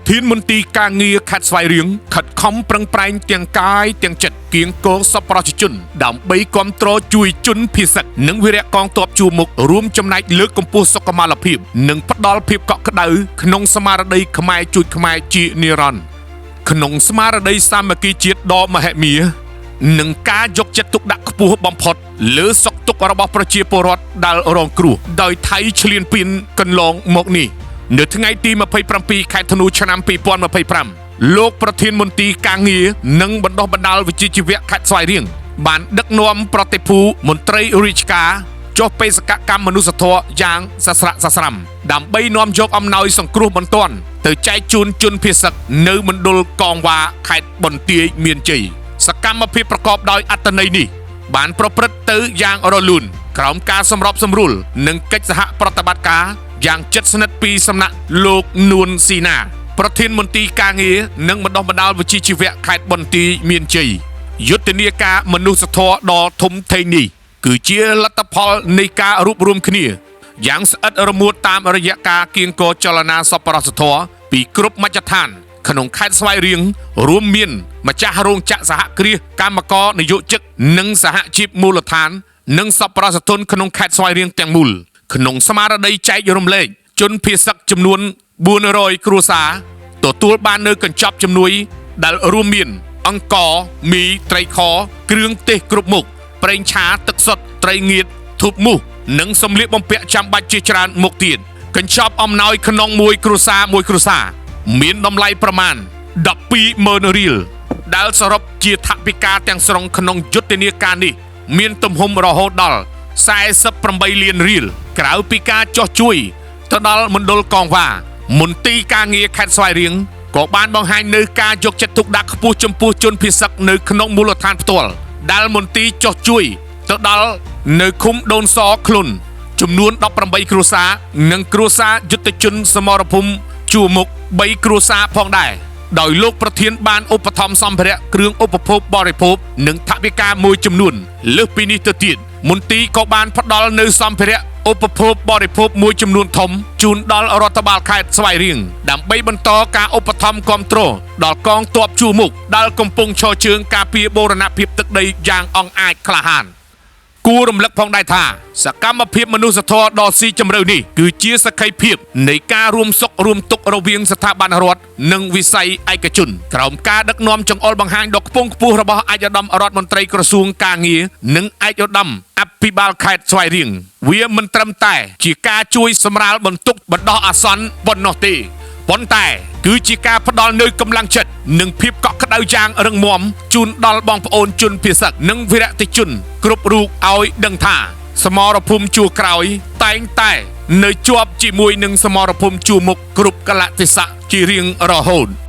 ធានមន្ទីរការងារខេត្តស្វាយរៀងខិតខំប្រឹងប្រែងទាំងកាយទាំងចិត្តគៀងគរសប្បុរសជនដើម្បីគ្រប់គ្រងជួយជនភៀសសឹកនិងវីរៈកងទ័ពជួរមុខរួមចំណែកលើកកម្ពស់សុខុមាលភាពនិងផ្ដល់ភាពកក់ក្ដៅក្នុងស្មារតីខ្មែរជួយខ្មែរជានិរន្តរ៍ក្នុងស្មារតីសាមគ្គីជាតិដ៏មហិមា និងការយកចិត្តទុកដាក់ខ្ពស់បំផុតលើសុខទុក្ខរបស់ប្រជាពលរដ្ឋដែលរងគ្រោះដោយថៃឈ្លានពានកន្លងមកនេះនៅថ្ងៃទី27ខែធ្នូឆ្នាំ2025លោកប្រធានមន្ទីរការងារនិងបណ្ដុះបណ្ដាលវិជ្ជាជីវៈខេត្តស្វាយរៀងបានដឹកនាំប្រតិភូមន្ត្រីរាជការចុះបេសកកម្មមនុស្សធម៌យ៉ាងសស្រាក់សស្រាំដើម្បីនាំយកអំណោយសង្គ្រោះបន្ទាន់ទៅចែកជូនជនភៀសសឹកនៅមណ្ឌលកងវ៉ាខេត្តបន្ទាយមានជ័យ សកម្មភាពប្រកបដោយអត្ថន័យនេះបានប្រព្រឹត្តទៅយ៉ាងរលូនក្រោមការសម្របសម្រួលនិងកិច្ចសហប្រតិបត្តិការយ៉ាងជិតស្និទ្ធពីសំណាក់លោកនួនស៊ីណាប្រធានមន្ទីរការងារនិងបណ្ដុះបណ្ដាលវិជ្ជាជីវៈខេត្តបន្ទាយមានជ័យយុទ្ធនាការមនុស្សធម៌ដ៏ធំធេងនេះគឺជាលទ្ធផលនៃការរួបរวมគ្នាយ៉ាងស្អិតរមួតតាមរយៈការគៀងគរចលនាសប្បុរសធម៌ពីគ្រប់មជ្ឈដ្ឋាន ក្នុងខេត្តស្វាយរៀងរួមមានម្ចាស់រោងចក្រសហគ្រាសកម្មករនិយោជិកនិងសហជីពមូលដ្ឋាន និងសប្បុរសជនក្នុងខេត្តស្វាយរៀងទាំងមូលក្នុងស្មារតីចែករំលែកជនភៀសសឹកចំនួន400គ្រួសារទទួលបាននៅកញ្ចប់ជំនួយដែលរួមមាន អង្ករមីត្រីខគ្រឿងទេសគ្រប់មុខប្រេងឆាទឹកសុទ្ធត្រីងៀតធូបមូសនិងសម្លៀកបំពាក់ចាំបាច់ជាច្រើនមុខទៀតកញ្ចប់អំណោយក្នុងមួយគ្រួសារមួយគ្រួសារមានតម្លៃប្រមាណ120,000រៀលដែលសរុបជាថវិកាទាំងស្រុងក្នុងយុទ្ធនាការនេះមានទំហំរហូតដល់48លានរៀលក្រៅពីការចោះជួយទៅដល់មណ្ឌលកងវ៉ាមន្ទីរការងារខេត្តស្វាយរៀងក៏បានបង្ហាញនៅការយកចិត្តទុកដាក់ខ្ពស់ចំពោះជនភៀសសឹកនៅក្នុងមូលដ្ឋានផ្ទាល់ដែលមន្ទីរចោះជួយទៅដល់នៅឃុំដូនសខ្លួនចំនួន18គ្រួសារនិងគ្រួសារយុទ្ធជនសមរភូមិជួរមុខ3គ្រួសារផងដែរដោយលោកប្រធានបានឧបត្ថម្ភសម្ភារៈគ្រឿងឧបភោគបរិភោគនិងថវិកាមួយចំនួនលើសពីនេះទៅទៀតមន្ទីរក៏បានផ្ដល់នៅសម្ភារៈឧបភោគបរិភោគមួយចំនួនធំជូនដល់រដ្ឋបាលខេត្តស្វាយរៀងដើម្បីបន្តការឧបត្ថម្ភគាំទ្រដល់កងទ័ពជួរមុខដែលកំពុងឈរជើងការពារបូរណភាពទឹកដីយ៉ាងអង់អាចក្លាហាន គួររំលឹកផងដែរថាសកម្មភាពមនុស្សធម៌ដ៏ស៊ីជម្រៅនេះគឺជាសក្ខីភាពនៃការរួមសុខរួមទុក្ខរវាងស្ថាប័នរដ្ឋនិងវិស័យឯកជនក្រោមការដឹកនាំចង្អុលបង្ហាញដ៏ខ្ពង់ខ្ពស់របស់ឯកឧត្តមរដ្ឋមន្ត្រីក្រសួងការងារនិងឯកឧត្តមអភិបាលខេត្តស្វាយរៀងវាមិនត្រឹមតែជាការជួយសម្រាលបន្ទុកបណ្ដោះអាសន្នប៉ុណ្ណោះទេ ប៉ុន្តែគឺជាការផ្ដល់នូវកម្លាំងចិត្តនិងភាពកក់ក្ដៅយ៉ាងរឹងមាំជូនដល់បងប្អូនជនភៀសសឹកនិងវីរតិជនគ្រប់រូបឲ្យដឹងថា សមរភូមិជួរក្រោយ តែងតែនៅជាប់ជាមួយនឹងសមរភូមិជួរមុខគ្រប់កលៈទេសៈជារៀងរហូត។